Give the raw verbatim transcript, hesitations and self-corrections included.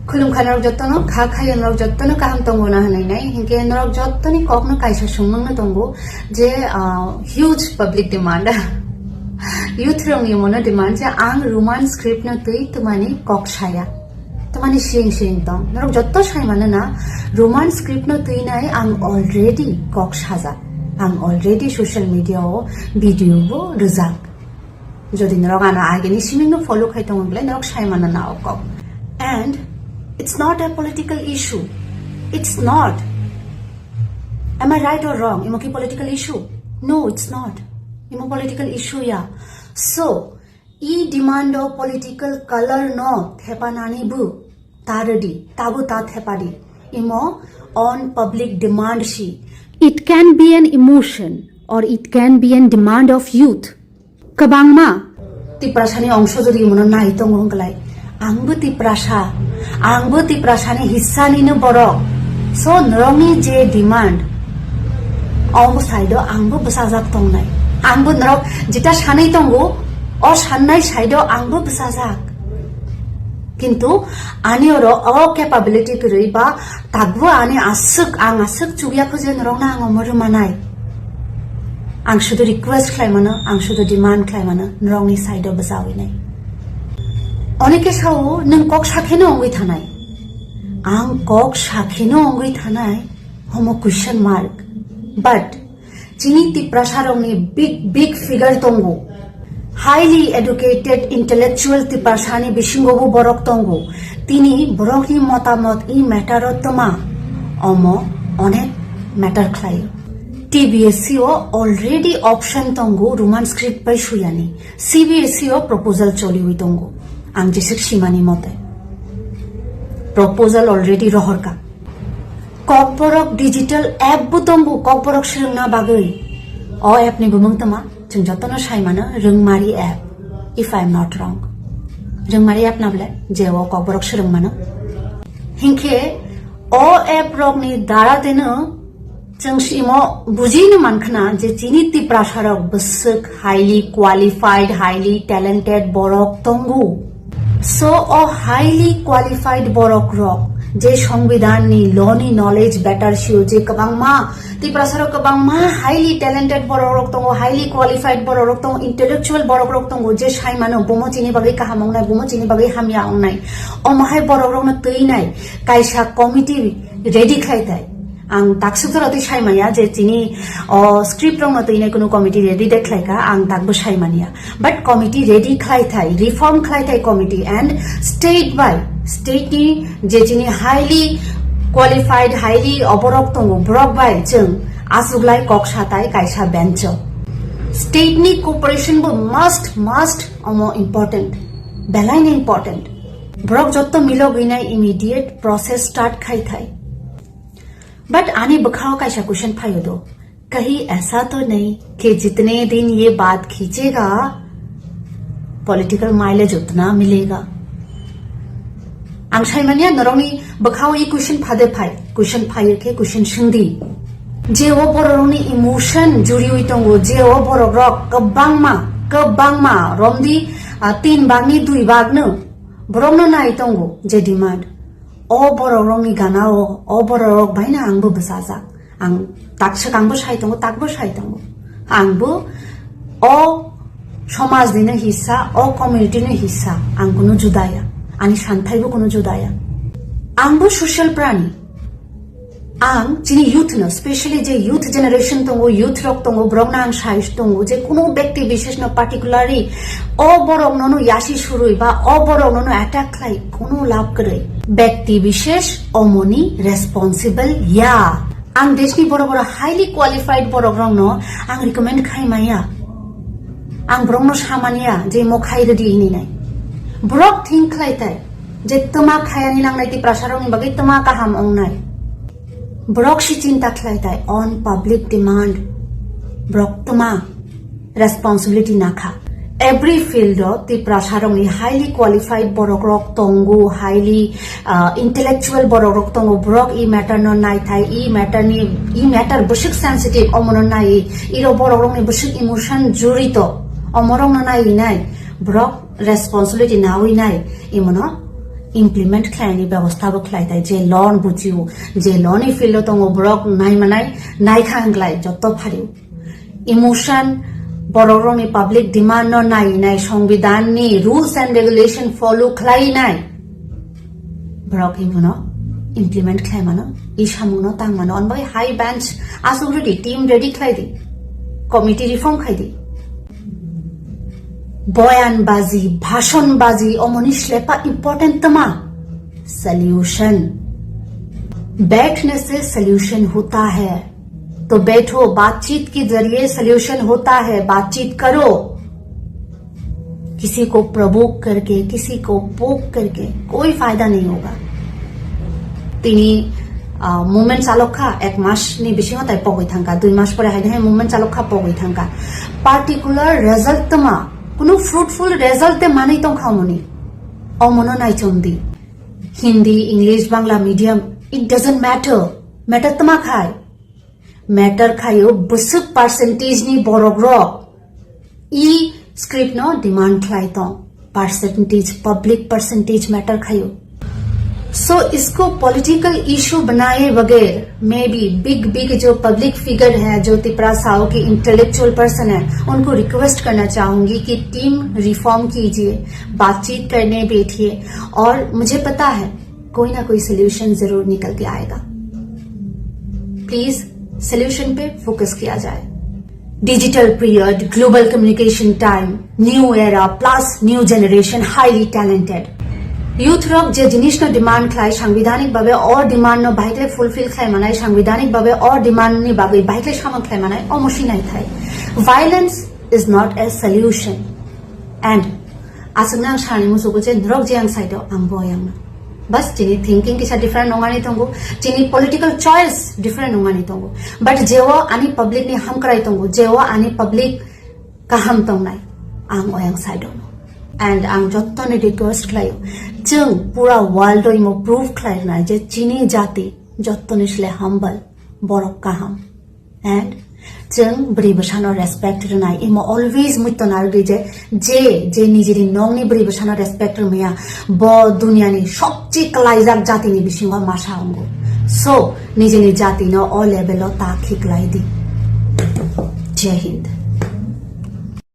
Khulumkha norok jottono, kha khayo norok jottono kaham tongo na hwnwi nai. Hinkhe norok jottoni kokno kaisa sungmungno tongo je, ah, huge public demand. Youth rokni mono demand je ang Roman script no twi twmani kok saya. Twmani sing sing tong. Norok jotto sai mano na, Roman script no twi nai ang already kok sajak. Ang already social media o video bo rwjak. Jodi norok ano agini siming no follow khai tongo, belai norok sai mano na o kok. And it's not a political issue. It's not. Am I right or wrong? Imo ki political issue? No, it's not. Imo political issue ya. So, e demand o political color no thepanani bu tardi, tabu ta thepadi. Imo on public demand si. It can be an emotion or it can be an demand of youth. Kwbangma Tiprasani ongso jodi imono nai tongo hwnklai, angbo Tiprasa, angbo Tiprasani hissani no borok. So norokni je demand, obo side o angbo bwsajak tongnai. Angbo norok jeta sanai tongo, o sannai side o angbo bwsajak. Kintu ani oro o capability kwrwi ba takbo ani aswk, ang aswk chukya kho je norokno ang omo rwmanai. Ang sudu request khlai mano, ang sudu demand khlai mano, norokni side o bwchawi nai. Onike sao nwng kok sakheno wngwi thanai. Ang kok sakheno wngwi thanai, homo question mark. But chini Tiprasarokni big, big figure tongo. Highly educated intellectual Tiprasani bisingo bo borok tongo. Tini borokni motamot i matter o tma, omo onek matter khlaio. T B S C o already option tongo Roman script bai suyani. C B S C o proposal choliwi tongo. Ang jesik simani mote. Proposal already rohorka. Kokborok digital app bo tongo Kokborok swrwngna bagwi. O app ni bumung tma? Chwng jotono sai mano Rwngmari app, if I am not wrong. Rwngmari app na bole je o Kokborok swrwng mano. Hinkhe o app rokni dara deno chwng simo bujino mankhna je chini Tiprasarok bwswk highly qualified, highly talented borok tongo. So o highly qualified borok rok je Songbidan ni law ni knowledge better sio je kwbangma Tiprasarok kwbangma highly talented borok rok tongo, highly qualified borok rok tongo, intellectual borok rok tongo, je sai mano, bumo chini bagwi kaham wngnai, bumo chini bagwi hamya wngnai. Omo hai borok rokno twi nai kaisa committee ready khlai thai. Ang takswk jora twi sai manya je chini o script rokno twi nai kunu committee ready de khlai kha, ang takbo sai manya. But committee ready khlai thai, reform khlai thai committee and state by state ni je chini highly qualified, highly oborok tongo, borok bai chwng achuklai kok satai kaisa bench o. State ni cooperation bo must, must omo important, belai ni important. Borok jotto milogwi nai immediate process start khai thai. But ani bwkhao kaisa question phaio do. कहीं ऐसा तो नहीं कि जितने दिन ये बात खींचेगा, political mileage उतना मिलेगा. Ang sai manya norokni bwkhao i question phade phai, question phaio khe question swngdi. Je o borokni emotion juriwi tongo, je o borok rok kwbangma, kwbangma romdi, ah, tin bagni dui bagno borokno nai tongo je demand. O borok rokni gana o, o borok rok baino angbo bwsajak. Ang takswk angbo sai tongo, takbo sai tongo. Angbo o somaj ni no hissa, o community ni hissa, ang kunu juda ya. Ani santhai bo kunu juda ya. Angbo social prani. Ang chini youth no, specially je youth generation tongo, youth rok tongo, borok no ang sai tongo, je kunu bekti bishesh no particularly o borok no no yasi surui ba o borok no no attack khlai kunu lab kwrwi. Bekti bishesh omoni responsible ya. Ang deshni boro boro highly qualified borok rokno ang recommend khai maya. Ang borokno samania je mo khai rwdi hini nai. Borok think khlai thai je tma khayani nangnai Tiprasa rokni bagwi tma kaham ongnai. Borok si chinta khlai thai on public demand. Borok tma responsibility nakha. Every field o Tiprasa rokni highly qualified borok rok tongo, highly, ah, intellectual borok rok tongo, borok i matter no nai thai, i matter ni, i matter bwswk sensitive, omo no nai, iro borok rokni bwswk emotion jurito, omo rok no nai nai, borok responsibility nawi nai, imono implement khlaini bebosta bo khlai tai, je law bujio, je law ni field o tongo borok nai manai, nai kha hinglai jotto phari. Emotion, borok rokni public demand no nai nai, songbidan ni rules and regulation follow khlai nai. Borok ibuno implement khlai mano, i samung no tang mano, on bai high bench asuk ready, team ready khlai di, committee reform khai di. Boyan bazi, bhashon bazi, omoni slepa important tama? Solution. बैठने से सॉल्यूशन होता है, तो बैठो, बातचीत के जरिए सॉल्यूशन होता है, बातचीत करो। किसी को प्रवोक करके, किसी को पोक करके कोई फायदा नहीं होगा। Tini movement chalok kha, ek mas ni bisingo tai pogwi thangkha, dui mas pore hai hai movement chalok kha, pogwi thangkha. Particular result tama, kuno fruitful result te manwi tongkha omoni. Omono naichomdi. Hindi, English, Bangla medium, it doesn't matter. Matter tama khai? Matter khayo bwswk percentage ni borok rok e script no demand khlai tong. Percentage, public percentage matter khayo. So इसको political issue बनाए बगैर, may be big big जो public figure है, जो तिपरा साहू के intellectual person है, उनको रिक्वेस्ट करना चाहूंगी कि टीम रिफॉर्म कीजिए, बातचीत करने बैठिए। और मुझे पता है कोई ना कोई सोल्यूशन जरूर निकल के आएगा। प्लीज सोल्यूशन पे फोकस किया जाए। Digital period, global communication time, new era, plus new generation, highly talented. Youth rok je jinis no demand khlai, sangbidhanik bhabe o demand no bahai khlai fulfill khlai manai, sangbidhanik bhabe o demand ni bagwi bahai khlai samung khlai manai, omo sinai thai. Violence is not a solution. And aswkno ang sanani musugo je norok je ang side o, ang bo ayangno. Bas chini thinking kisa different wngani tongo, chini political choice different wngani tongo. But jeo ani public ni hamkrai tongo, jeo ani public kaham tongnai, ang oyang side o. And ang jottoni request khlaio, chwng pura world o imo proof khlai rwnai je chini jati jottoni sle humble, borok kaham. And chwng bwrwi bwsano respect rwnai, imo always muiton arwi je, je, je nijini nokni bwrwi bwsano respect rwmaya, bo duniani sobche kwlaijak jatini bisingo masa wngo. So, nijini jatino o level o ta khiklai di. Jai Hind.